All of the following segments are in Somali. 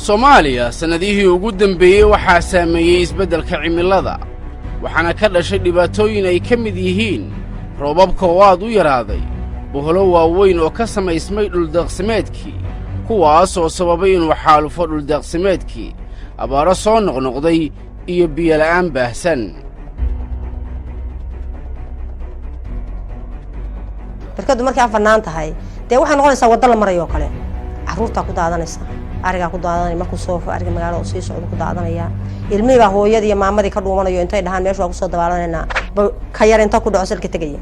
Soomaaliya sannadihii ugu dambeeyey waxaa saameeyey isbeddelka cimilada, waxaana ka dhashay dhibaatooyin ay ka mid yihiin roobabka oo aad u yaraaday, boholo waaweyn oo ka samaysmay dhuldaaqsimeedkii, kuwaas oo sababay inuu xaalufo dhuldaaqsimeedkii, abaaro soo noqnoqday iyo biyola'aan baahsan. Barkadu markay fannaan tahay, dee waxay noqonaysaa waddo la marayo oo kale. Carruurtaa ku daadanaysa, arigaa ku daadanaya. Markuu soofo ariga magaalada uu sii socdo ku daadanaya. Ilmihii baa hooyadii iyo maamadii ka dhuumanayo, intay dhahaan meesha waa kusoo dabaalanaynaa, ka yar inta ku dhaco salka tegaya.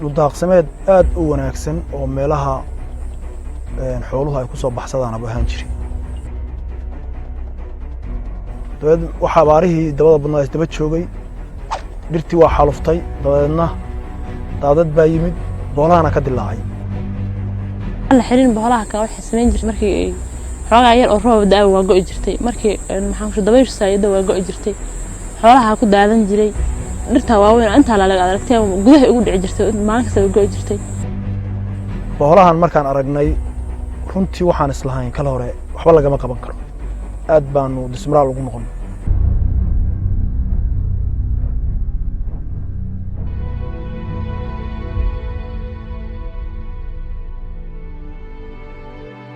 Dhuldaaqsimeed aad u wanaagsan oo meelaha xooluhu ay ku soo baxsadaan abu ahaan jiri. Dabeed waxaa abaarihii dabada badnaa isdaba joogay, dhirtii waa xaaluftay, dabadeedna daadad baa yimid, boolahana ka dilaacay. La xirin boholaha kale waxay samayn jirtay, markii ay xoogaa yar oo roob da' waa go'i jirtay, markii maxaan ku dabayshu saayida waa go'i jirtay, xoolaha ku daadan jiray, dhirta waaweyn intaa la aragtay gudaha ugu dhici jirtay, maalin kasta way go'i jirtay. Boholahan markaan aragnay, runtii waxaan islahayn kala hore waxba lagama qaban karo, aad baanu dismaraal ugu noqon.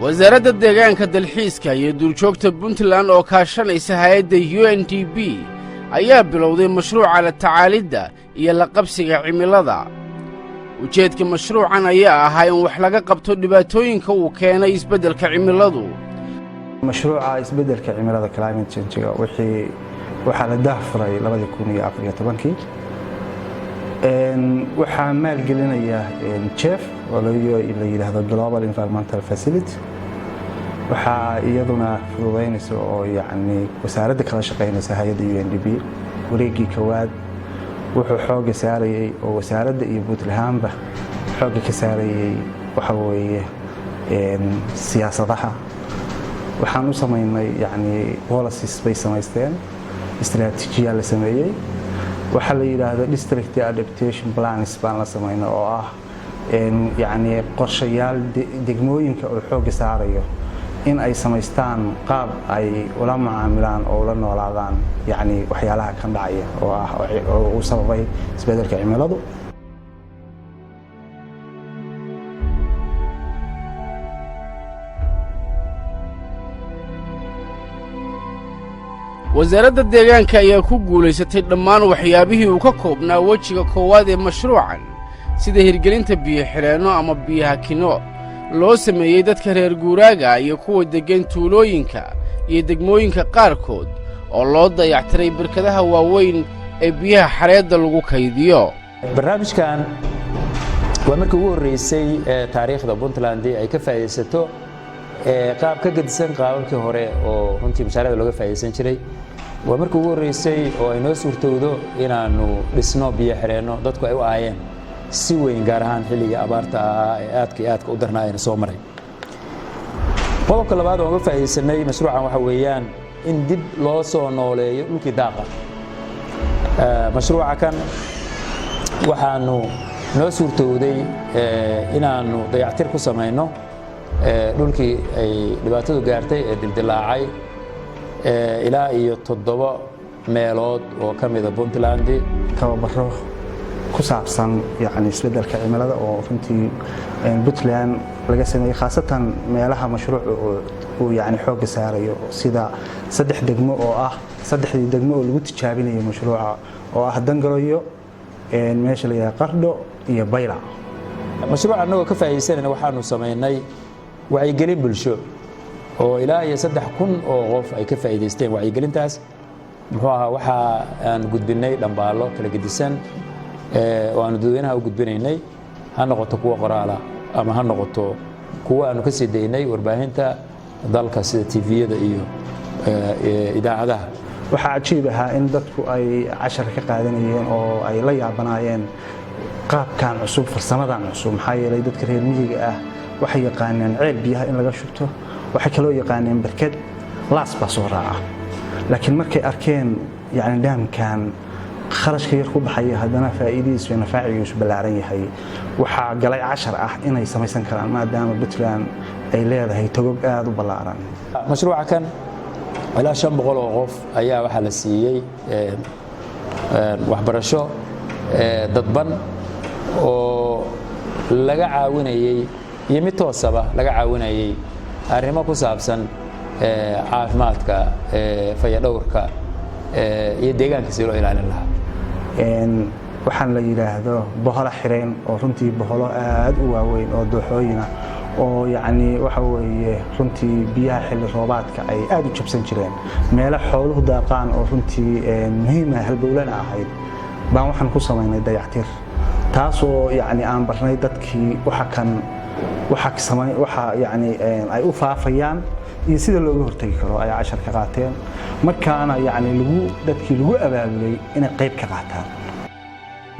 Wasaaradda Deegaanka, Dalxiiska iyo Duurjoogta Puntland oo kaashanaysa hay-adda UNDP ayaa bilowday mashruuca la tacaalidda iyo la qabsiga cimilada. Ujeedka mashruucan ayaa ahaa in wax laga qabto dhibaatooyinka uu keenay isbeddelka cimiladu. Mashruuca isbeddelka cimilada, climate change-ga, wixii waxaa la daahfuray 2014-kii. Waxaa maalgelinaya GEF oo la yidhaahdo Global Environmental Facility. Waxaa iyaduna fududaynaysa oo yacni wasaaradda kala shaqaynaysa hay-adda UNDP. Wareeggii kowaad wuxuu xoogga saarayey oo wasaaradda iyo Puntlandba xoogga ka saarayey waxa weeye siyaasadaha. Waxaan u samaynay yacni policies bay samaysteen, istaraatiijiyaa la sameeyey. Waxaa la yidhaahdo district adaptation plans baan la samaynay, oo ah yacni qorshayaal degmooyinka oo xoogga saarayo in ay samaystaan qaab ay ula macaamilaan oo ula noolaadaan yacni waxyaalaha kan dhacaya oo ah oo uu sababay isbeddelka cimiladu. Wasaaradda Deegaanka ayaa ku guulaysatay dhammaan waxyaabihii uu ka koobnaa wejiga koowaad ee mashruucan, sida hirgelinta biyo-xidheenno ama biyo-hakinno loo sameeyey dadka reer guuraaga iyo kuwa deggan tuulooyinka iyo degmooyinka qaarkood, oo loo dayactiray barkadaha waaweyn ee biyaha xareedda lagu kaydiyo. Barnaamijkan waa markii ugu horreysay ee taariikhda Puntland ay ka faa'iidaysato qaab ka gedisan qaababkii hore oo runtii mashaariicda looga faa'iidaysan jiray. Waa markii ugu horreysay oo ay noo suurtowdo inaannu dhisno biyo xidheenno dadku ay u aayeen si weyn, gaar ahaan xilligii abaarta ahaa ee aadka iyo aadka u darnaa ayna soo maray. Qodobka labaad oo uga faa'iidaysanay mashruucan waxa weeyaan in dib loo soo nooleeyo dhulkii daaqa. Mashruuca kan waxaanu noo suurtowday inaannu dayactir ku samayno dhulkii ay dhibaatadu gaartay ee dildilaacay, ilaa iyo toddoba meelood oo ka mida Puntland. Tababaro ku saabsan yani isbeddelka cimilada oo runtii Puntland laga sameeyey, khaasatan meelaha mashruucu uu yani xoogga saarayo, sida saddex degmo oo ah saddexdii degmo oo lagu tijaabinayo mashruuca, oo ah Dangaroyo, meesha la yidhaha Qardho iyo Bayla. Mashruuca annagoo ka faa'iidaysanayna waxaanu samaynay wacyigelin bulsho oo ilaa iyo 3000 oo qof ay ka faa'iidaysteen wacyigelintaas. Muxuu ahaa, waxaa aan gudbinay dhambaallo kala gedisan oo aanu dadweynaha u gudbinaynay, ha noqoto kuwo qoraala ama ha noqoto kuwo aanu ka sii daynay warbaahinta dalka sida TV-yada iyo idaacadaha. Waxaa cajiib ahaa in dadku ay cashar ka qaadanayeen oo ay la yaabanaayeen qaabkan cusub, farsamadan cusub, maxaa yeelay dadka reer miyiga ah waxay yaqaaneen ceel biyaha in laga shubto, waxay kaloo yaqaaneen barkad, laas baa soo raaca. Laakiin markay arkeen yani dhaamkan Kharashka yar ku baxaya, haddana faa'iidadiisu iyo nafaacigiisu ballaaran yahay. Waxaa galay cashar ah inay samaysan karaan, maadaama Puntland ay leedahay togog aada u ballaaran. Mashruuca kan ilaa 500 oo qof ayaa waxaa la siiyey waxbarasho dadban oo laga caawinayey iyo mid toosaba laga caawinayey arrimo ku saabsan caafimaadka, fayadhowrka iyo deegaanka si loo ilaalin lahaa. Waxaan la yidhaahdo boholo xireen, oo runtii boholo aad u waaweyn oo dooxooyina, oo yacni waxa weeye runtii biyaha xilli roobaadka ay aad u jabsan jireen, meelo xooluhu daaqaan oo runtii muhiima halbowlana ahayd, baan waxaan ku samaynay dayactir, taasoo yacni aan barnay dadkii waxa kan waxa samay, waxa yacni ay u faafayaan iyo sida looga hortagi karo ay cashar ka qaateen. Markaana yacni lagu dadkii lagu abaabulay inay qayb ka qaataan.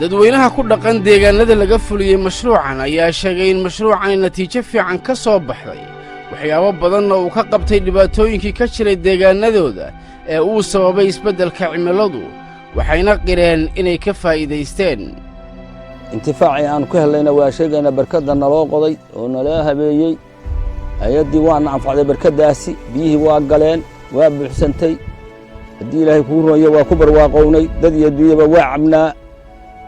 Dadweynaha ku dhaqan deegaanada laga fuliyey mashruucan ayaa sheegay in mashruucani natiijo fiican ka soo baxday, waxyaabo badanna uu ka qabtay dhibaatooyinkii ka jiray deegaanadooda ee uu sababay isbeddelka cimiladu, waxayna qireen inay ka faa'iidaysteen. Intifaacii aanu ka hellayna waa sheegaynaa. Barkadda naloo qoday oo naloo habeeyey hay-addii waana anfacday. Barkaddaasi biyihii waa galeen, waa buuxsantay. Haddii Ilaahay kuu roonyo, waa ku barwaaqownay, dad iyo dunyaba waa cabnaa.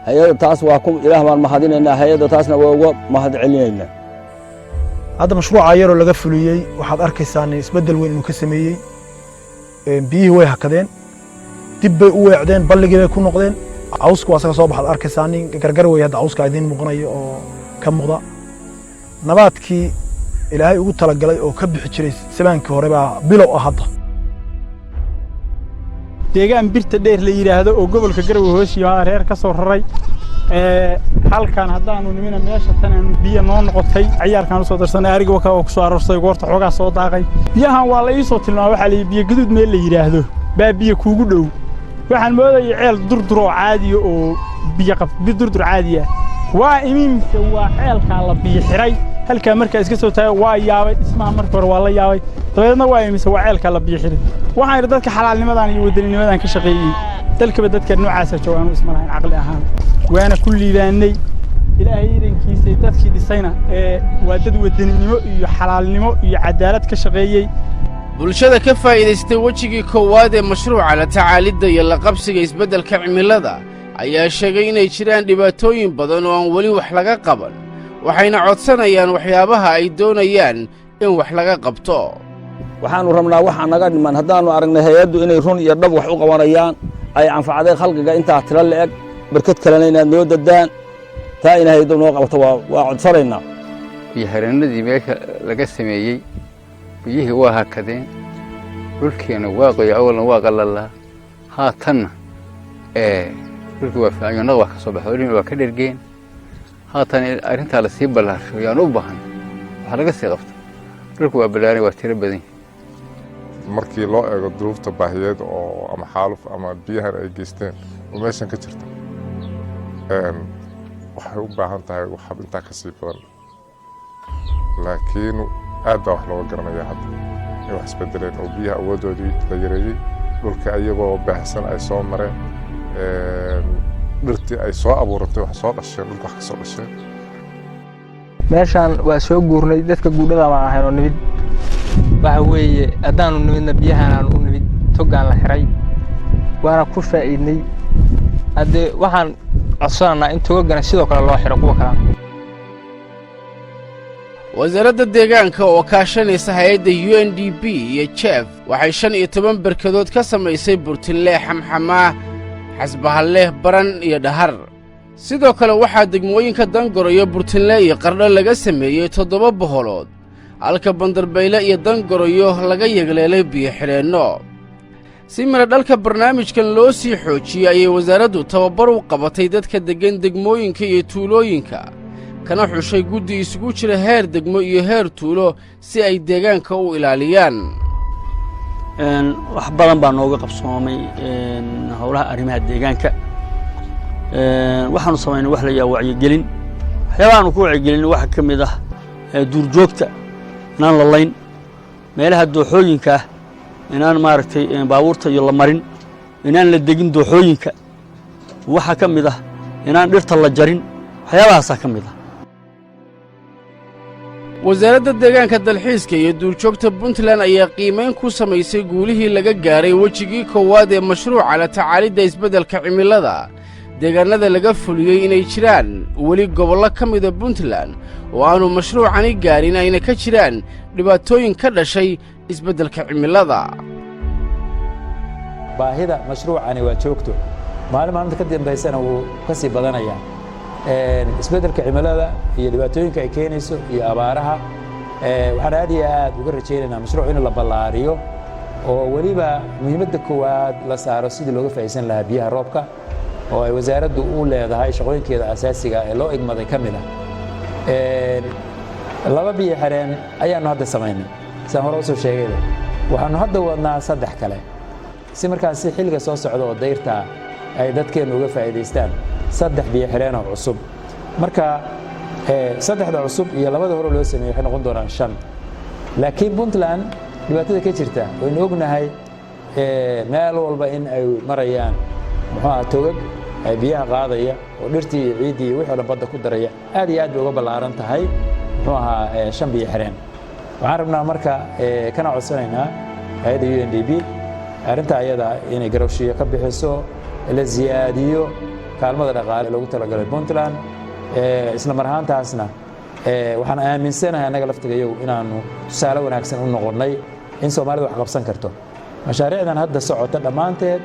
Hay-adda taas waa ku Ilaah baan mahadinaynaa, hay-adda taasna waa uga mahad celinaynaa. Hadda mashruuca yaroo laga fuliyey waxaad arkaysaan isbeddel weyn inuu ka sameeyey. Biyihii way hakadeen, dib bay u weecdeen, balligii bay ku noqdeen. Cawsku waa asaga soo baxaad arkaysaa, nin gargar wey hadda cawska idiin muuqanayo oo ka muuqda. Nabaadkii Ilaahay ugu talagalay oo ka bixi jiray sabaankii hore baa bilow ah hadda. Deegaan Birta Dheer la yidhaahdo oo gobolka Garowe hoos yimaada reer ka soo raray halkan haddaanu nimina, meesha tan biyo noo noqotay. Cayaarkaan usoo darsanay, ariga waka oo kusoo aroorsay, goorta xoogaa soo daaqay. Biyahan waa la iisoo tilmaamay, waxaa la yidhi Biyo Gaduud meel la yidhaahdo baa biyo kuugu dhow. Waxaan moodayay ceel durdur oo caadiya oo biyo qab durdur caadiya waa imiimse waa ceelkaa la biyo xiray. Halkaa markaa iska soo taagay waa yaabay dhismaha, marka hore waa la yaabay, dabeedna waa imise waa ceelkaa la biyo xiray. Waxaan idhi dadka xalaalnimadan iyo waddaninimadan ka shaqeeyey dalkaba dadka noocaasa joogaan isma lahayn caqli ahaan, waana ku liibaanay Ilaahay idankiisa. Dadkii dhisayna ee waa dad wadaninimo iyo xalaalnimo iyo cadaalad ka shaqeeyey. Bulshada ka faa'iidaystay wejigii koowaad ee mashruuca la tacaalidda iyo la qabsiga isbeddelka cimilada ayaa sheegay inay jiraan dhibaatooyin badan oo aan weli wax laga qaban, waxayna codsanayaan waxyaabaha ay doonayaan in wax laga qabto. Waxaannu rabnaa waxaa naga dhiman, haddaannu aragnay hay-addu inay run iyo dhab wax u qabanayaan, ay anfacday khalqiga intaa tiro la'eg, barkad kalena inaad noo dadaan, taa inay hay-addu noo qabato waa codsanaynaa. Biyo-xireennadii meesha laga sameeyey biyihii waa hakadeen, dhulkiina waa qoya, awalna waa qallalaa, haatanna dhulkii waa fiican, naq waa ka soo baxay, xoolihina waa ka dhergeen. Haatan arrintaa lasii ballaarsho yaan u baahan, wax laga sii qabto. Dhulku waa ballaaran, waa tiro badan yahay. Markii loo eego duruufta baahiyeed oo ama xaaluf ama biyahan ay geysteen oo meeshan ka jirta, waxay u baahan tahay wax intaa ka sii badan, laakiin aad baa wax looga garanaya hadda in wax isbedeleen oo biyaha awooddoodii la yareeyey, dhulka iyagoo baahsan ay soo mareen, dhirtii ay soo abuuratay, wax soo dhasheen, dhulka wax ka soo dhasheen. Meeshaan waa soo guurnay, dadka guudhada baan ahayn oo nimid. Waxa weeye haddaanu nimidna biyahan u nimid, toggaan la xiray waana ku faa'iidnay. Haddee waxaan codsanaynaa in togaggana sidoo kale loo xiro kuwa kalena. Wasaaradda deegaanka oo kaashanaysa hay-adda UNDP iyo GEF waxay 15 berkadood ka samaysay Burtinle, Xamxamaa, Xasbahalleh, Baran iyo Dhahar. Sidoo kale waxaa degmooyinka Dangoroyo, Burtinle iyo Qardho laga sameeyey 7 boholood, halka Bandarbayle iyo Dangoroyo laga yegleelay biyo-xidheenno. Si miradhalka barnaamijkan loo sii xoojiyey ayay wasaaraddu tababar u qabatay dadka deggan degmooyinka iyo tuulooyinka, kana xushay guddi isugu jira heer degmo iyo heer tuulo si ay deegaanka u ilaaliyaan. Wax badan baa nooga qabsoomay howlaha arrimaha deegaanka. Waxaanu samaynay wax la yidhaha wacyigelin. Waxyaabaha aanu ku wacyigelin waxaa ka mid ah duurjoogta inaan la layn, meelaha dooxooyinka ah inaan maaragtay baabuurta iyo la marin, inaan la degin dooxooyinka. Waxaa ka mid ah inaan dhirta la jarin. Waxyaabahaasaa ka mid ah. Wasaaradda Deegaanka, Dalxiiska iyo Duurjoogta Puntland ayaa qiimayn ku samaysay guulihii laga gaaray wejigii koowaad ee mashruuca la tacaalidda isbeddelka cimilada deegaannada laga fuliyey, inay jiraan weli gobollo ka mida Puntland oo aanu mashruucani gaarin, ayna ka jiraan dhibaatooyin ka dhashay isbeddelka cimilada. Baahida mashruucani waa joogto, maalin maalinta ka dambaysana wuu ka sii badanayaa. Isbeddelka cimilada iyo dhibaatooyinka ay keenayso iyo abaaraha, waxaan aad iyo aad uga rajaynaynaa mashruuc in la ballaariyo oo weliba muhiimadda koowaad la saaro sidii looga faa'iidsan lahaa biyaha roobka, oo ay wasaaraddu u leedahay shaqooyinkeeda asaasiga ee loo igmaday ka mid ah. Laba biyo xireen ayaanu hadda samaynay, sidaan hore usoo sheegayba. Waxaanu hadda wadnaa saddex kale, si markaasi xilliga soo socda oo dayrtaa ay dadkeennu uga faa'iidaystaan, saddex biyo xireenoo cusub. Marka saddexda cusub iyo labada hore loo sameeyey waxay noqon doonaan shan. Laakiin Puntland dhibaatada ka jirta waynu ognahay, meel walba in ay marayaan, muxuu aha, togag ay biyaha qaadaya oo dhirtii iyo ciiddii iyo wixii o dhan badda ku daraya. Aad iyo aad bay uga ballaaran tahay, muxuu ahaa, shan biyo xireen. Waxaan rabnaa marka kana codsanaynaa hay'adda UNDP arrinta ayada inay garowshiyo ka bixiso, la ziyaadiyo kaalmada dhaqaale loogu talagalay Puntland. Isla mar ahaantaasna waxaan aaminsanahay annaga laftigayow inaanu tusaale wanaagsan u noqonnay in Soomaalida wax qabsan karto. Mashaariicdan hadda socota dhammaanteed,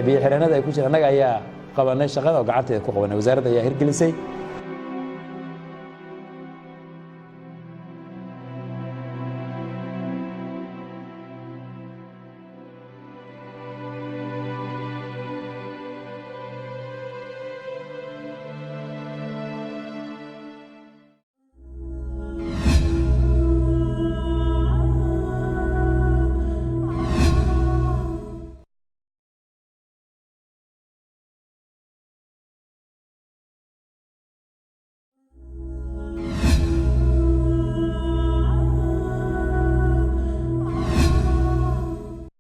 biyo xireennada ay ku jira, annaga ayaa qabanay shaqada oo gacanteeda ku qabanay, wasaaradda ayaa hirgelisay.